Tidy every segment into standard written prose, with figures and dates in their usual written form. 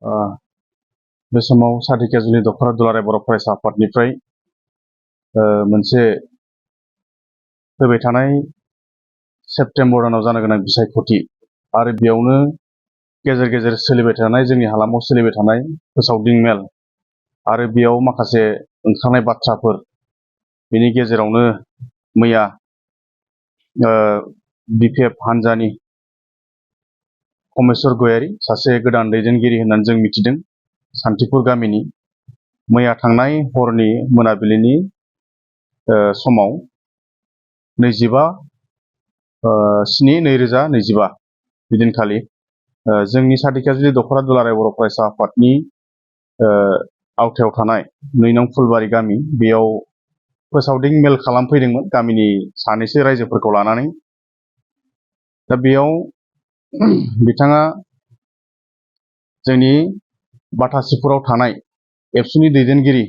बे समाव सादिकाजुलि दख'रा दुलाराय बर' फरायसा आफादनिफ्राय मोनसे फैबाय थानाय सेप्तेम्बर दानाव जानो गोनां बिसायख'थि आरो बेयावनो गेजेर गेजेर सोलिबाय थानाय जोंनि हालामाव सोलिबाय थानाय फोसावदिं मेल आरो बेयाव माखासे ओंखारनाय बाथ्राफोर बेनि गेजेरावनो मैया बिपिएफ हान्जानि कमेश्वर गयारी सासे गोदान दैदेनगिरि होननानै जों मिथिदों सान्थिपुर गामिनि मैया थांनाय हरनि मोनाबिलिनि समाव 25/7/2025 बिदिनखालि जोंनि सादिकाजुलि दख'रा दुलाराय बर' फरायसा आफादनि आवथायाव थानाय 2 नं फुलबारि गामि बेयाव फोसावदिं मेल खालामफैदोंमोन गामिनि सानैसो रायजोफोरखौ लानानै। दा बेयाव बिथाङा जोंनि बाथासिपुराव थानाय एबसुनि दैदेनगिरि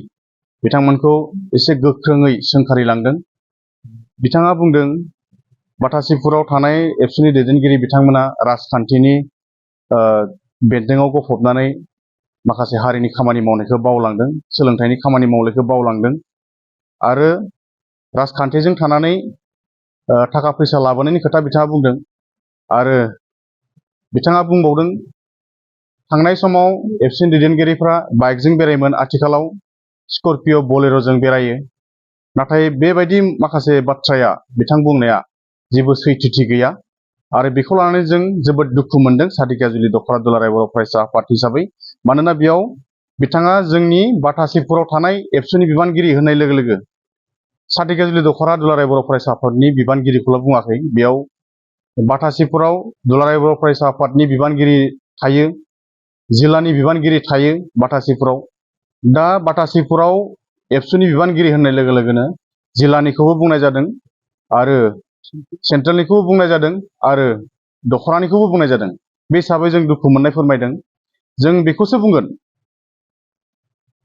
बिथांमोनखौ एसे गोख्रोङै सोंखारिलांदों। बिथाङा बुंदों बाथासिपुराव थानाय एबसुनि दैदेनगिरि बिथांमोना राजखान्थिनि बेन्दोङाव गफबनानै माखासे हारिनि खामानि मावनायखौ बावलांदों, सोलोंथाइनि खामानि मावनायखौ बावलांदों आरो राजखान्थिजों थानानै थाखा फैसा लाबोनायनि खोथा बिथाङा बुंदों। आरो बिथाङा बुंबावदों थांनाय समाव एबसुनि दैदेनगिरिफ्रा बाइकजों बेरायोमोन, आथिखालाव स्करपिय' बलेर'जों बेरायो। नाथाय बेबायदि माखासे बाथ्राया बिथां बुंनाया जेबो सैथोथि गैया आरो बेखौ लानानै जों जोबोद दुखु मोनदों सादिकाजुलि दख'रा दुलाराय बर' फरायसा आफाद हिसाबै। मानोना बेयाव बिथाङा जोंनि बाथासिपुराव थानाय एबसुनि बिबानगिरि होननाय लोगो लोगो सादिकाजुलि दख'रा दुलाराय बर' फरायसा आफादनि बिबानगिरिखौल' बुङाखै, बेयाव बाथासिपुराव दुलाराय बर' फरायसा आफादनि बिबानगिरि थायो, जिल्लानि बिबानगिरि थायो बाथासिपुराव। दा बाथासिपुराव एबसुनि बिबानगिरि होननाय लोगो लोगोनो जिल्लानिखौबो बुंनाय जादों आरो सेन्ट्रेलनिखौबो बुंनाय जादों आरो दख'रानिखौबो बुंनाय जादों। बे हिसाबै जों दुखु मोननाय फोरमायदों। जों बेखौसो बुंगोन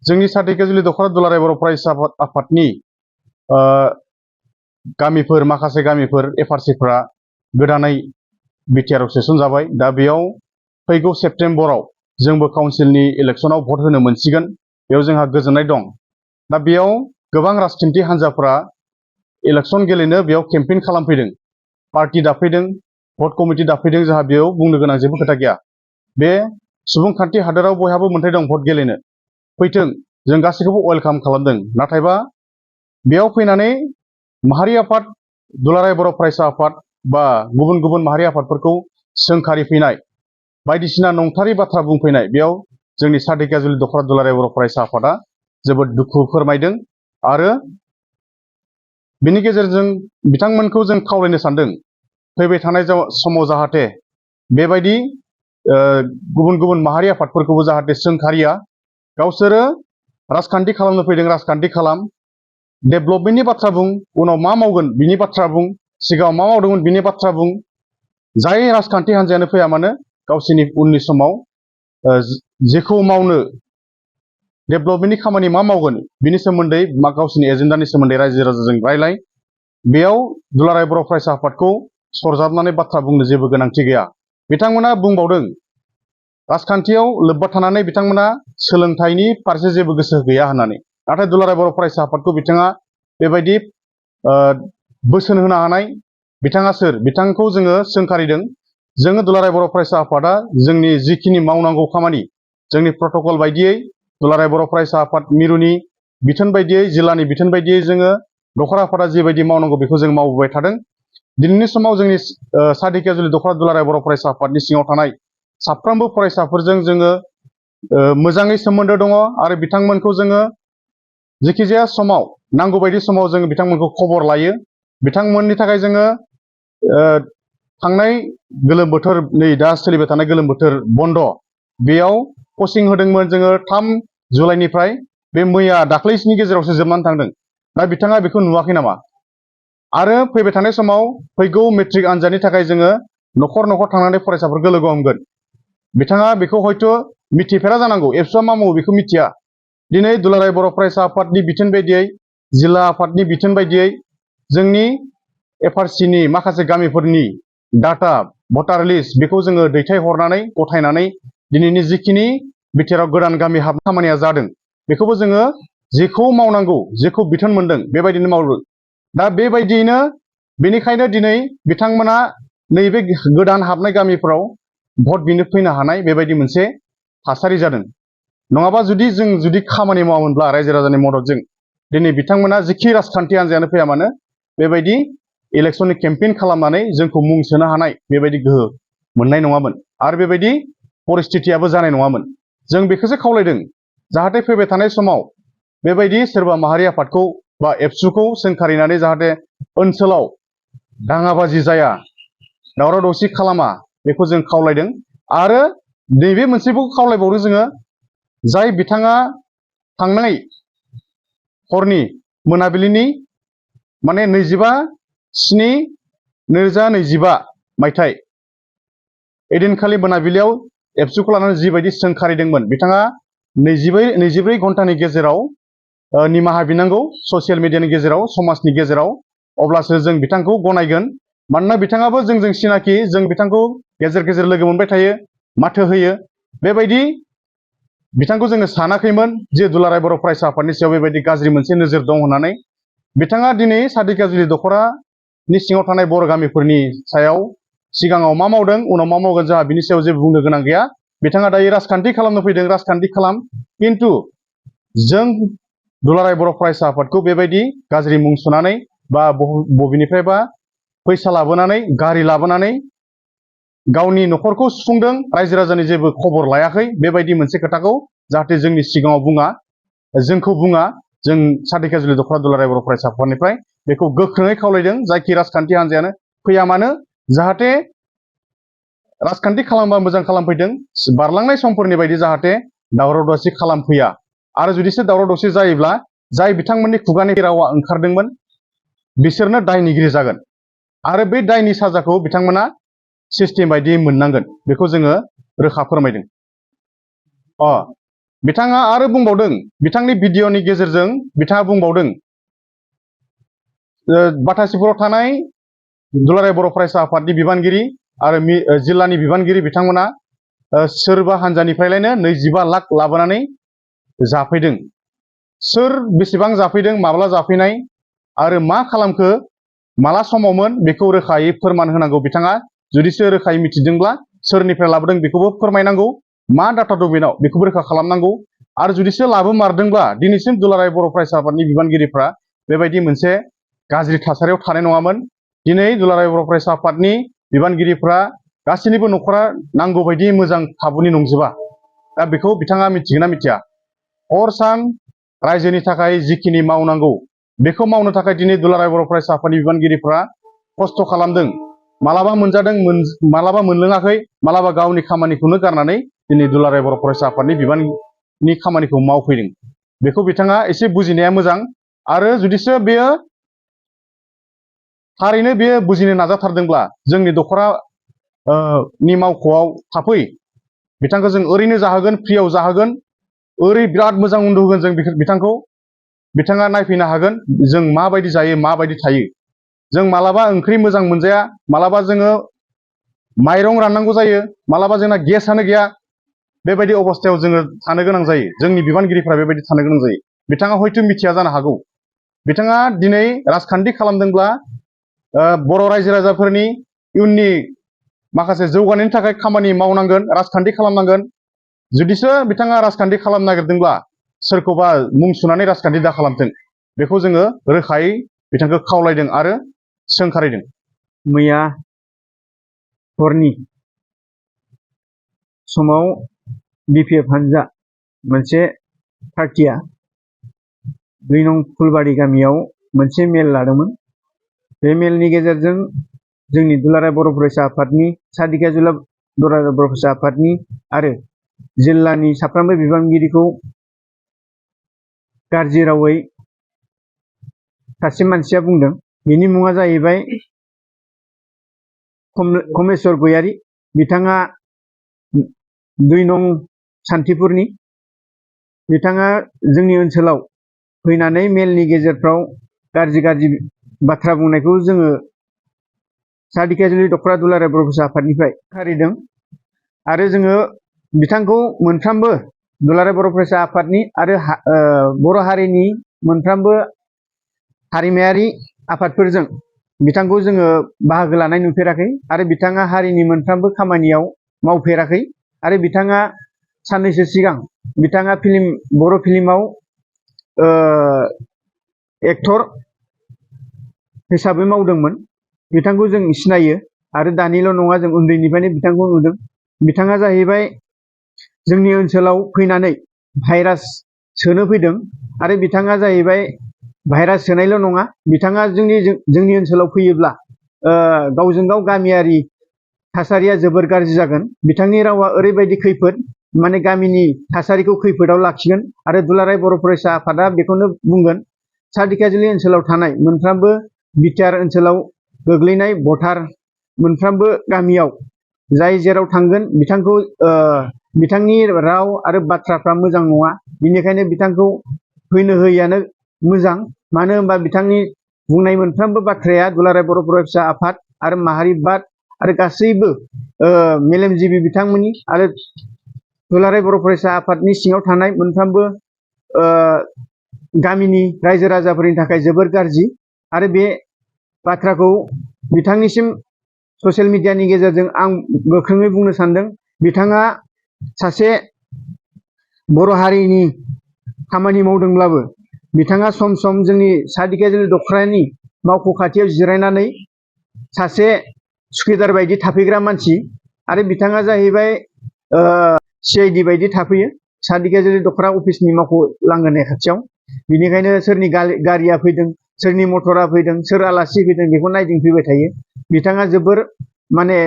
जोंनि सादिकाजुलि दख'रा दुलाराय बर' फरायसा आफादनि गामिफोर, माखासे गामिफोर एफआरसिफोरा गोदानै बिटिआरआव सोसनजाबाय। दा बेयाव फैगौ सेप्तेम्बराव जोंबो काउन्सिलनि इलेक्सनाव भट होनो मोनसिगोन। बेयाव जोंहा गोजोननाय दं। दा बेयाव गोबां राजखान्थि हान्जाफोरा इलेक्सन गेलेनो बेयाव केम्पेइन खालामफैदों, पार्टि दाफैदों, भट कमिटि दाफैदों। जोंहा बेयाव बुंनो गोनां जेबो खोथा गैया। बे सुबुंखान्थि हादोराव बयहाबो मोन्थाय दं भट गेलेनो, फैथों, जों गासैखौबो वेलकाम खालामदों। नाथायबा बेयाव फैनानै माहारि आफाद, दुलाराय बर' फरायसा आफाद बा गुबुन गुबुन माहारि आफादफोरखौ सोंखारिफैनाय, बायदिसिना नंथारै बाथ्रा बुंफैनाय, बेयाव जोंनि सादिकाजुलि दख'रा दुलाराय बर' फरायसा आफादा जोबोद दुखु फोरमायदों। आरो बिनि गेजेरजों बिथांमोनखौ जों खावलायनो सानदों फैबाय थानाय समाव जाहाथे बेबायदि गुबुन गुबुन माहारि आफादफोरखौबो जाहाथे सोंखारिया, गावसोरो राजखान्थि खालामनो फैदों, राजखान्थि खालाम, डेभेलपमेन्टनि बाथ्रा बुं, उनाव मा मावगोन बिनि बाथ्रा बुं, सिगाङाव मा मावदोंमोन बिनि बाथ्रा बुं। जाय राजखान्थि हान्जायानो फैया मानो गावसोरनि उननि समाव जेखौ मावनो, डेभेलपमेन्टनि खामानि मा मावगोन बिनि सोमोन्दै गावसोरनि एजेन्डानि सोमोन्दै रायजो राजाजों रायलाय। बेयाव दुलाराय बर' फरायसा आफादखौ सरजाबनानै बाथ्रा बुंनो जेबो गोनांथि गैया। बिथांमोना बुंबावदों राजखान्थियाव लोब्बा थानानै बिथांमोना सोलोंथाइनि फारसे जेबो गोसो गैया होननानै। नाथाय दुलाराय बर' फरायसा आफादखौ बिथाङा बेबायदि बोसोन होनो हानाय बिथाङा सोर? बिथांखौ जोङो सोंखारिदों। जोङो दुलाराय बर' फरायसा आफादा जोंनि जिखिनि मावनांगौ खामानि, जोंनि प्रट'कल बायदियै दुलाराय बर' फरायसा आफाद मिरुनि बिथोन बायदियै, जिल्लानि बिथोन बायदियै जोङो दख'रा आफादा जेबायदि मावनांगौ बेखौ जों मावबोबाय थादों। दिनैनि समाव जोंनि सादिकाजुलि दख'रा दुलाराय बर' फरायसा आफादनि सिङाव थानाय साफ्रोमबो फरायसाफोरजों जोङो मोजाङै सोमोन्दो दङ आरो बिथांमोनखौ जोङो जेखिजाया समाव, नांगौ बायदि समाव जोङो बिथांमोनखौ खबर लायो। बिथांमोननि थाखाय जोङो थांनाय गोलोम बोथोर, नै दा सोलिबाय थानाय गोलोम बोथोर बन्द, बेयाव कचिं होदोंमोन जोङो 3 जुलाइनिफ्राय। बे मैया दाख्लैसोनि गेजेरावसो जोबनानै थांदों। दा बिथाङा बेखौ नुवाखै नामा? आरो फैबाय थानाय समाव फैगौ मेट्रिक आनजादनि थाखाय जोङो न'खर न'खर थांनानै फरायसाफोरखौ लोगो हमगोन। बिथाङा बेखौ हयथ' मिथिफेरा जानांगौ, एबसुआ मा मावो बेखौ मिथिया। दिनै दुलाराय बर' फरायसा आफादनि बिथोन बायदियै, जिल्ला आफादनि बिथोन बायदियै जोंनि एफआरसिनि माखासे गामिफोरनि डाटा, भटार लिस्ट बेखौ जोङो दैथायहरनानै गथायनानै दिनैनि जिखिनि बिटिआरआव गोदान गामि हाबनाय खामानिया जादों बेखौबो जोङो जेखौ मावनांगौ जेखौ बिथोन मोनदों बेबायदिनो मावदों। दा बेबायदियैनो बेनिखायनो दिनै बिथांमोना नैबे गोदान हाबनाय गामिफोराव भट बिनो फैनो हानाय बेबायदि मोनसे थासारि जादों। नङाबा जुदि खामानि मावामोनब्ला रायजो राजानि मददजों दिनै बिथांमोना जेखि राजखान्थि हान्जायानो फैया मानो बेबायदि इलेक्सननि केम्पेइन खालामनानै जोंखौ मुं सोनो हानाय बेबायदि गोहो मोननाय नङामोन आरो बेबायदि परिस्थितियाबो जानाय नङामोन। जों बेखौसो खावलायदों जाहाथे फैबाय थानाय समाव बेबायदि सोरबा माहारि आफादखौ बा एबसुखौ सोंखारिनानै जाहाथे ओनसोलाव दाङाबाजि जाया, दावराव दावसि खालामा बेखौ जों खावलायदों। आरो नैबे मोनसेखौ खावलायबावदों जोङो, जाय बिथाङा थांनाय हरनि मोनाबिलिनि माने 25/7/2025 मायथाइ एदिनखालि मोनाबिलियाव एबसुखौ लानानै जिबायदि सोंखारिदोंमोन बिथाङा 24 घन्टानि गेजेराव निमाहा बिनांगौ ससियेल मिडियानि गेजेराव समाजनि गेजेराव, अब्लासो जों बिथांखौ गनायगोन। मानोना बिथाङाबो जोंजों सिनाखि, जों बिथांखौ गेजेर गेजेर लोगो मोनबाय थायो, माथो होयो। बेबायदि बिथांखौ जोङो सानाखैमोन जे दुलाराय बर' फरायसा आफादनि सायाव बेबायदि गाज्रि मोनसे नोजोर दं होननानै। बिथाङा दिनै सादिकाजुलि दख'रानि सिङाव थानाय बर' गामिफोरनि सायाव सिगाङाव मा मावदों उनाव मा मावगोन जोंहा बिनि सायाव जेबो बुंनो गोनां गैया। बिथाङा दायो राजखान्थि खालामनो फैदों, राजखान्थि खालाम। खिन्थु जों दुलाराय बर' फरायसा आफादखौ बेबायदि गाज्रि मुं सुनानै बा बबेनिफ्रायबा फैसा लाबोनानै गारि लाबोनानै गावनि न'खरखौ सुफुंदों, रायजो राजानि जेबो खबर लायाखै, बेबायदि मोनसे खोथाखौ जाहाथे जोंनि सिगाङाव बुङा, जोंखौ बुङा। जों सादिकाजुलि दख'रा दुलाराय बर' फरायसा आफादनिफ्राय बेखौ गोख्रोङै खावलायदों जायखि राजखान्थि हान्जायानो फैया मानो जाहाथे राजखान्थि खालामबा मोजां खालामफैदों, बारलांनाय समफोरनि बायदि जाहाथे दावराव दावसि खालामफैया। आरो जुदिसो दावराव दावसि जायोब्ला जाय बिथांमोननि खुगानि रावा ओंखारदोंमोन बिसोरनो दायनिगिरि जागोन आरो बे दायनि साजाखौ बिथांमोना सिस्टेम बायदियै मोननांगोन, बेखौ जोङो रोखा फोरमायदों। बिथाङा आरो बुंबावदों, बिथांनि भिडिअनि गेजेरजों बिथाङा बुंबावदों, बाथासिपुराव थानाय दुलाराय बर' फरायसा आफादनि बिबानगिरि आरो जिल्लानि बिबानगिरि बिथांमोना सोरबा हान्जानिफ्रायलायनो 25 लाख लाबोनानै जाफैदों। सोर बेसेबां जाफैदों, माब्ला जाफैनाय आरो मा खालामखो, माला समावमोन बेखौ रोखायै फोरमान होनांगौ। बिथाङा जुदिसो रोखायै मिथिदोंब्ला सोरनिफ्राय लाबोदों बेखौबो फोरमायनांगौ, मा डाटा दं बेनाव बेखौबो रोखा खालामनांगौ। आरो जुदिसो लाबोमारदोंब्ला दिनैसिम दुलाराय बर' फरायसा आफादनि बिबानगिरिफ्रा बेबायदि मोनसे गाज्रि थासारियाव थानाय नङामोन। दिनै दुलाराय बर' फरायसा आफादनि बिबानगिरिफ्रा गासैनिबो न'खरा नांगौ बायदि मोजां खाबुनि नंजोबा। दा बेखौ बिथाङा मिथिगोन ना मिथिया? हर सान रायजोनि थाखाय जिखिनि मावनांगौ बेखौ मावनो थाखाय दिनै दुलाराय बर' फरायसा आफादनि बिबानगिरिफ्रा खस्थ' खालामदों। मालाबा मोनजादों, मालाबा मोनलोङाखै, मालाबा गावनि खामानिखौनो गारनानै दिनै दुलाराय बर' फरायसा आफादनि बिबाननि खामानिखौ मावफैदों। बेखौ बिथाङा एसे बुजिनाया मोजां। आरो जुदिसो बेयो थारैनो बेयो बुजिनो नाजाथारदोंब्ला जोंनि दख'रा नि मावख'आव थाफै, बिथांखौ जों ओरैनो जाहोगोन, फ्रियाव जाहोगोन, बिराद मोजां उन्दुहोगोन जों बिथांखौ। बिथाङा नायफैनो हागोन जों माबायदि जायो, माबायदि थायो। जों मालाबा ओंख्रि मोजां मोनजाया, मालाबा जोङो माइरं राननांगौ जायो, मालाबा जोंना गेसआनो गैया, बेबायदि अबस्थायाव जोङो थानो गोनां जायो। जोंनि बिबानगिरिफ्रा बेबायदि थानो गोनां जायो। बिथाङा हयथ' मिथिया जानो हागौ। बिथाङा दिनै राजखान्थि खालामदोंब्ला बर' रायजो राजाफोरनि इयुननि माखासे जौगानायनि थाखाय खामानि मावनांगोन, राजखान्थि खालामनांगोन। जुदिसो बिथाङा राजखान्थि खालामनो नागिरदोंब्ला सोरखौबा मुं सुनानै राजखान्थि दा खालामथों, बेखौ जोङो रोखायै बिथांखौ खावलायदों आरो सोंखारिदों। मैया हरनि समाव बिपिएफ हान्जा मोनसे पार्टिया 2 नं फुलबारि गामियाव मोनसे मेल लादोंमोन। बे मेलनि गेजेरजों जोंनि दुलाराय बर' फरायसा आफादनि, सादिकाजुलि दुलाराय बर' फरायसा आफादनि आरो जिल्लानि साफ्रोमबो बिबानगिरिखौ गाज्रि रावै सासे मानसिया बुंदों। बिनि मुङा जाहैबाय कमेश्वर गयारि। बिथाङा 2 नं सान्थिफुरनि। बिथाङा जोंनि ओनसोलाव फैनानै मेलनि गेजेरफ्राव गाज्रि बाथ्रा बुंनायखौ जोङो सादिकाजुलि दख'रा दुलाराय बर' फरायसा आफादनिफ्राय खारिदों। आरो जोङो बिथांखौ मोनफ्रोमबो दुलाराय बर' फरायसा आफादनि आरो बर' हारिनि मोनफ्रोमबो हारिमायारि आफादफोरजों बिथांखौ जोङो बाहागो लानाय नुफेराखै आरो बिथाङा हारिनि मोनफ्रोमबो खामानियाव मावफेराखै आरो बिथाङा साननैसो सिगां बिथाङा बर' फिल्माव एक्टर हिसाबै मावदोंमोन। बिथांखौ जों सिनायो आरो दानिल' नङा, जों उन्दैनिफ्रायनो बिथांखौ नुदों। बिथाङा जाहैबाय जोंनि ओनसोलाव फैनानै भाइरास सोनो फैदों आरो बिथाङा जाहैबाय भाइरास सोनायल' नङा, बिथाङा जोंनि ओनसोलाव फैयोब्ला गावजों गाव गामियारि थासारिया जोबोर गाज्रि जागोन। बिथांनि रावा ओरैबायदि खैफोद, माने गामिनि थासारिखौ खैफोदाव लाखिगोन आरो दुलाराय बर' फरायसा आफादा बेखौनो बुंगोन, सा दिखियाजुलि ओनसोलाव थानाय मोनफ्रोमबो बिटिआर ओनसोलाव गोग्लैनाय भटार मोनफ्रोमबो गामियाव जाय जेराव थांगोन बिथांखौ बिथांनि राव आरो बाथ्राफ्रा मोजां नङा, बिनिखायनो बिथांखौ फैनो होयैआनो मोजां। मानो होनबा बिथांनि बुंनाय मोनफ्रोमबो बाथ्राया दुलाराय बर' फरायसा आफाद आरो माहारिबाद आरो गासैबो मेलेमजिबि बिथांमोननि आरो दुलाराय बर' फरायसा आफादनि सिङाव थानाय मोनफ्रोमबो गामिनि रायजो राजाफोरनि थाखाय जोबोर गाज्रि। आरो बे बाथ्राखौ बिथांनिसिम ससियेल मिडियानि गेजेरजों आं गोख्रोङै बुंनो सानदों। बिथाङा सासे बर' हारिनि खामानि मावदोंब्लाबो बिथाङा सम सम जोंनि सा दिखियाजुलि दख'रानि मावख' खाथियाव जिरायनानै सासे सुखिदार बायदि थाफैग्रा मानसि आरो बिथाङा जाहैबाय CID बायदि थाफैयो सा दिखियाजुलि दख'रा अफिसनि मावख' लांगोनाय खाथियाव। बिनिखायनो सोरनि गारिया फैदों, सोरनि मटरा फैदों, सोर आलासि फैदों बेखौ नायदिंफैबाय थायो। बिथाङा जोबोर माने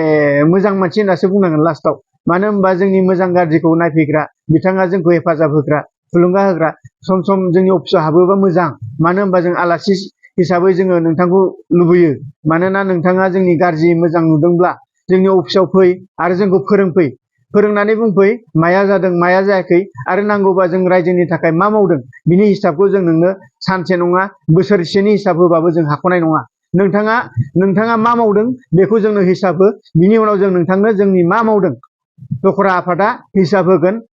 मोजां मानसि होननासो बुंनांगोन लास्टाव। मानो होनबा जोंनि मोजां गाज्रिखौ नायफैग्रा, बिथाङा जोंखौ हेफाजाब होग्रा, थुलुंगा होग्रा, सम सम जोंनि अफिसाव हाबोबा मोजां। मानो होनबा जों आलासि हिसाबै जोङो नोंथांखौ लुबैयो। मानोना नोंथाङा जोंनि गाज्रि मोजां नुदोंब्ला जोंनि अफिसाव फै आरो जोंखौ फोरोंफै, फोरोंनानै बुंफै माया जादों माया जायाखै आरो नांगौबा जों रायजोनि थाखाय मा मावदों बिनि हिसाबखौ जों नोंनो सानसे नङा बोसोरसेनि हिसाब होबाबो जों हाख'नाय नङा। नोंथाङा मा मावदों बेखौ जोंनो हिसाब हो, बिनि उनाव जों नोंथांनो जोंनि मा मावदों दख'रा आफादा हिसाब होगोन।